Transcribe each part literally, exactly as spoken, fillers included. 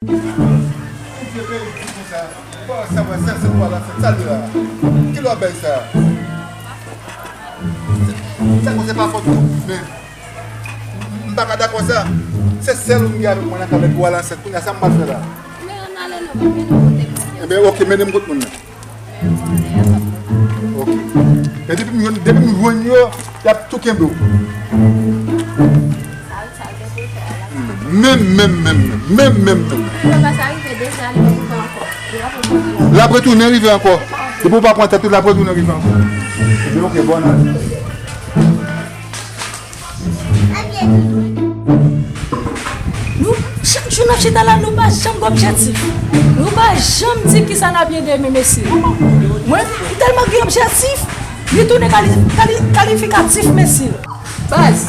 Bondye beni ti konsa. Bon, sa va, sa se kwa la, sa l ye la. Ki lò bèy sa? Sa konsa pa fòt ou, men m pa ka dakò sa. Se sèl ou m gen avèk mwen nan kay la pou al ansent. Kounye a, sa m pral fè la? Men ann ale non, pa mennen m kote moun yo. Ebyen, oke, mennen m kot moun nan. Ok. Men depi m jwenn, depi m jwenn yo, y ap tou kenbe w. Menm, menm, menm, menm, menm, menm, menm. L ap retounen rive ankò. Depi w pa pran tèt ou, l ap retounen rive ankò. Ebyen, ok, bon, nan. Nou, chak jou n ap chita la, nou pa janm gen objektif. Nou pa janm di kisa n ap ye demen, mesye. Mwen, m tèlman gen objektif, li tounen kali-, kali-, kalifikatif, mesye. Baz,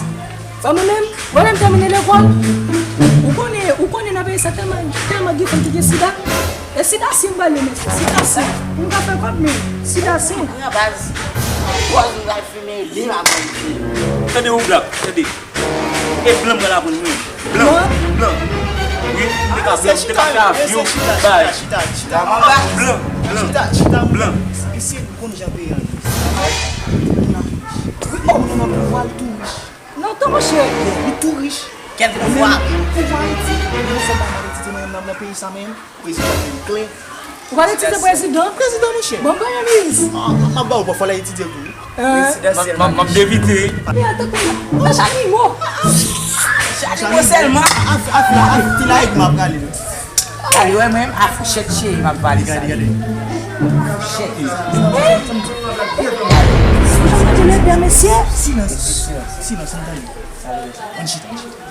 ban mwen menm, mwen menm tèmine lekòl. Ou konnen, ou konnen nan peyi sa tèlman, tèlman gen fanm ki gen sida. E sida si m pale, mesye, sida si. Pou m ka fè kòb, men sida si. Pran baz. Pòz ou pral fimen li la, mwen. Tande yon blak, tande. E blan m pral aprann mwen. Blan, blan. Wi, m te ka blan, m te ka fè avyon, bay. Blan, blan, blan. Mesye, m konn jan peyi an ye. Moun nan pouvwa, l tou rich. Non, tou monchè. Li tou rich. Kèl pouvwa? Pouvwa Ayiti. Yon sèl bagay Ayiti, mwen menm nan peyi sa menm. Prezidan menm klè. Ou pral etidye prezidan? Prezidan, monchè. Bon, premye minis. Ah, m ap ba w, fò l etidye tou. Prezidan sèlman. M ap, m ap devite. Epi, an tankou Chacha Nimo. Chacha Nimo sèlman. Af, af, af, ti la, m ap prale. Gade, wè, mwen, a fouchèt cheri, m ap pale sa. Gade, gade. Fouchèt. Silans, silans, silans, silans, tande. Ann chita, ann chita.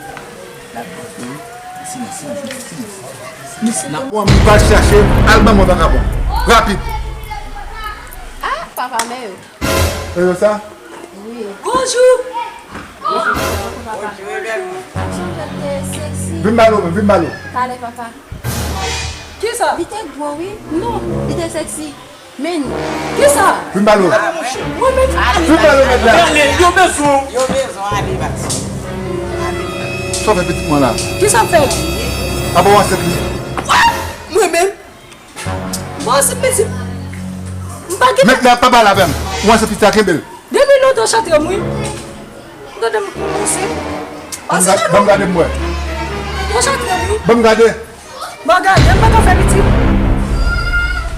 N ap pran moun pral chache, al ban mwen vakabon. Rapid. Ah, papa, men yo. E yo sa? Wi. Bonjou. Bonjou, papa. Vin ba l, vin ba l. Talè, papa. Kisa? Li te gwo, wi. Non. Li te sexy. Men, kisa? Vin ba l. Mwen menm. Vin ba l, mèt la. Ale, yo bezwen w. Yo bezwen w, ale, baz. Sa w fè pitit mwen la? Kisa m fè? Apa w ansent li? Mwen menm? Mwen ansent pitit. M pa gen. Mèt la, pa pale avè m. Ou ansent pitit la, kenbe l. Depi lontan w chatre m, wi. Tande m kòmanse. Ban m gade, ban m gade m wè. Ou chatre m, wi. Ban m gade. Ban gade, m pa ka fè pitit.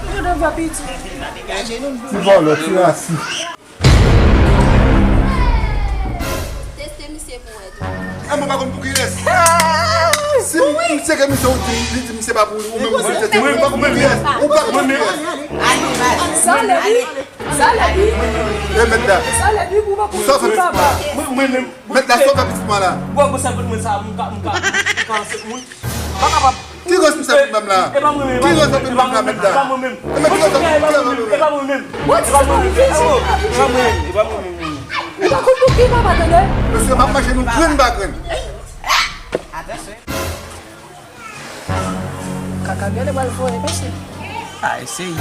M gade m fè pitit. Ti vòlò, ti rasis. Teste misye pou wè tou. E mwen pa konn pou kilès. Si m tcheke misye, ou di, li di misye pa pou li, ou menm ou teste, ou pa konn pou kilès. Ou pa konn pou kilès. Sa lè di, sa lè di. E mèt la. Sa lè di pou pa pou papa. Mwen menm. Mèt la, sa w fè pitit mwen la? Bon, bon, sa mwen sa, m ka, m ka, m ka ansent moun. Pa kapab. Ki responsab pwoblèm la? Ki responsab pwoblèm la, mèt la? E men ki responsab pwoblèm la? Ou pa konn pou ki papa, tande? Mesye, m ap manje nou grenn pa grenn. Kaka bèl e pral voye, mesye. A eseye.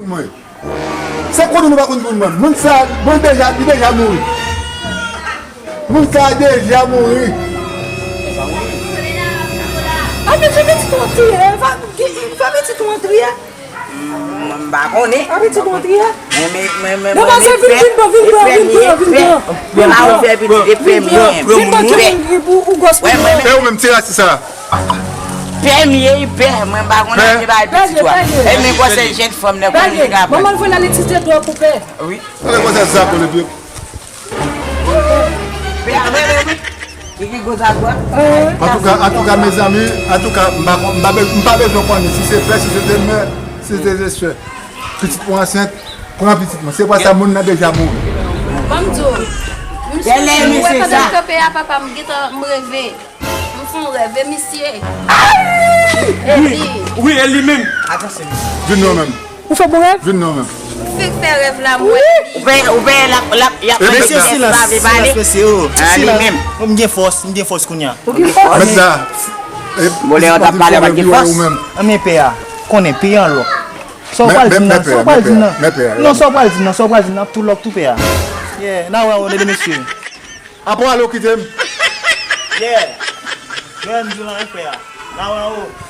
Mwen. Se konnen nou pa konn moun mwen. Moun sa, bon, deja, li deja mouri. Moun sa deja mouri. Ann fè pitit ou antre, fè pitit ou antre. M pa konnen. Fè pitit ou antre. Men, men, men, men, demwazèl, vin, vin bò, vin bò, vin bò, vin bò. Mwen pa fè pitit, e fè mwen. Vin bò, ki moun, ou, ou gwòs mwen. E ou menm, ti rasis sa. Pè m ye, pè, mwen pa konn ap bay pitit ou a. E men kòmsi jèn fanm nan konn li ka pè. Manman l voye l al etidye dwa pou pè. Wi. Gade kòmsi sa kole pye. Pè a mwen menm. Li gen gwo zagwa. Antouka, antouka, mezanmi, antouka, m pa kon, m pa be-, m pa bezwen konnen si se pè, si se te mè, si se te sè. Pitit mwen ansent, pran pitit mwen. Se pa sa, moun nan deja mouri. Ban m di w, m sonje, m wè pandan m kanpe a, papa, m gentan, m reve. M fè yon rèv, e misye. Wi, wi, e li menm. Atansyon. Vin non menm. Ou fè bon rèv? Vin non menm. M fèk fè rèv la, m wè li. Ou pè, ou pè, l ap, l ap, y ap mande kès pa vle pale. Silans, mesye, o. A, li menm. M gen fòs, m gen fòs kounye a. Ou gen fòs? Mèt la. Bon, lè yo t ap pale, pa t gen fòs. Anben pè a, konnen pè a lòk. Sa w pral di nan, sa w pral di nan. Non, sa w pral di nan, sa w pral di nan, ap tou lòk tou pè a. Yeah, n a wè w, lè de mesye. Apa w ale w kite m? Yeah. Jwenn di w la, frè a. Nawa o.